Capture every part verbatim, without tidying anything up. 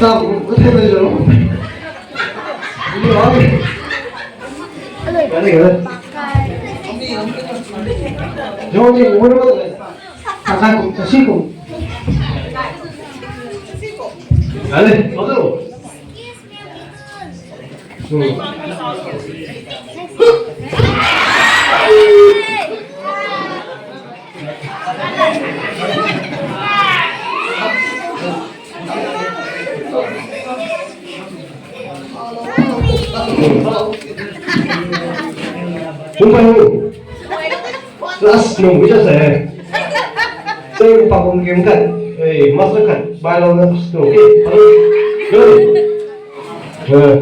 Tam, có thể bây giờ. Đi rồi. Cái này rồi. Rồi thì muốn nó. Thằng này cũng, thằng Sít cũng. Đấy, có rồi. Class nung bisa se. Saya pak kum game kan. Eh, master kan. Bai lo na snow. Eh, hello. Eh.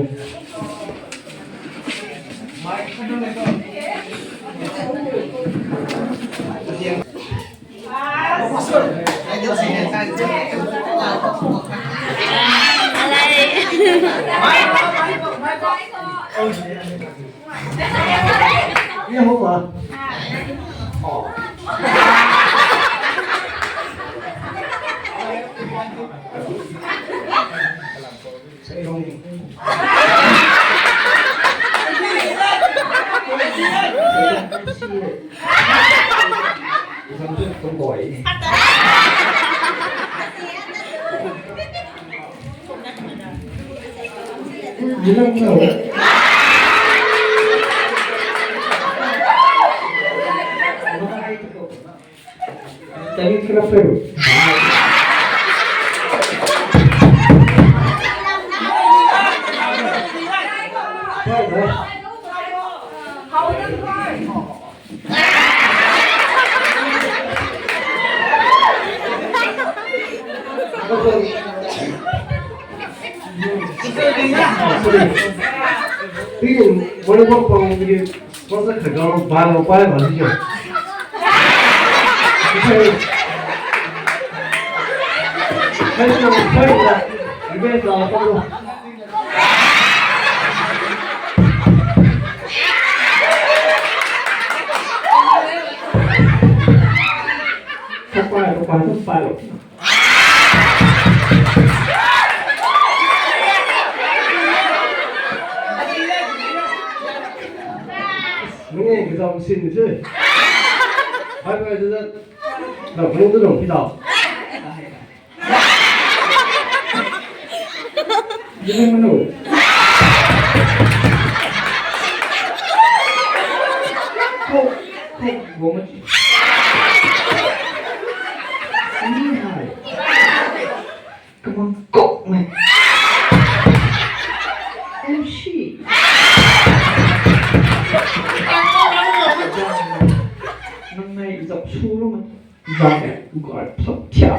Tadi kena fail. Tingin volleyball pang tingin, masa khat gau bal lo pai bal di jo. Hei na pai na, revenge la pa lo. Kapai, kapai, kapai lo. Mungin kazam sin se. Hai, hai, hai. Lau, lau, lau, lau, lau. Jilin manu. Kau, kau, gua mati. Sini hai. Kamang kok mei. M C. Nang nei zap su lu mei. Zap e, guard phap thia.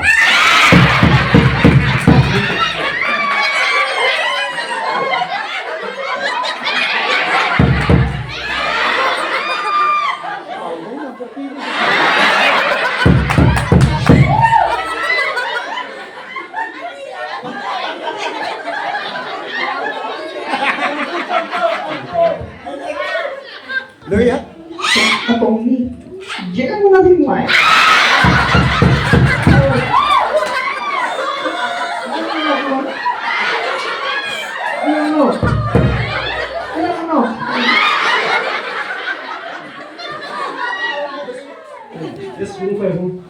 Lui ha? Atong ni. Jena muna di mai. No, no, no. No, no, no. Yes, who, who?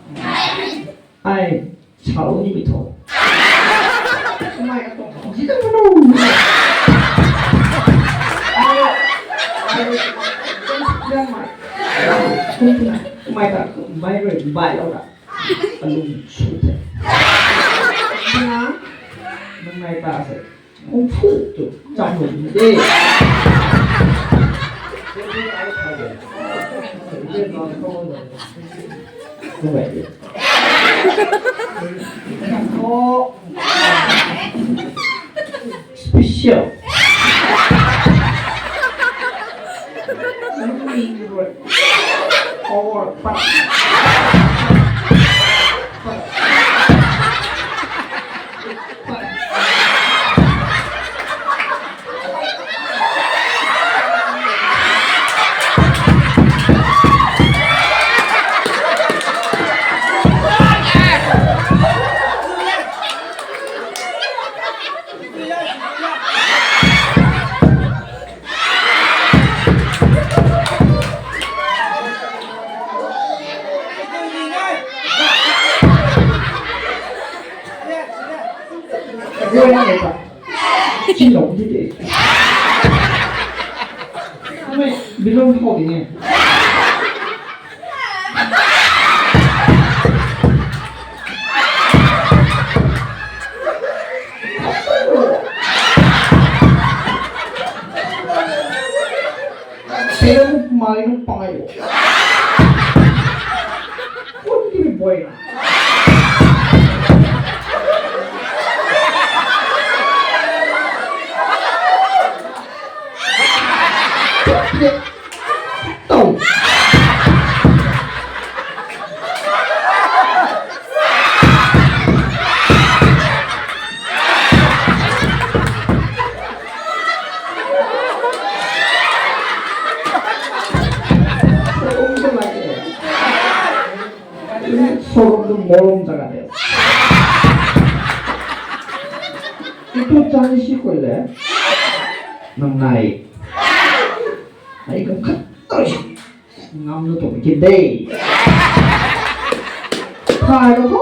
Ai, chau ni mi tho. Mai ka tong. Jita mano. Mai ta, mai rui, bai lo da. Alung su the. Na, nang mai ta se. Kung fu tu, cham lung de. Kung bai de. Oh. Special. Power. Rui na ta. Chi lou di de. Mei bilong thau di ne. Selo mai nung pangai lo. Kun ki mi boy na. Tau. Showroom tu morung jaga de. Itu chani si koi le. Nang nai. Ai kam khat tau si. Ngam lu tu kin de. Thai lo tu.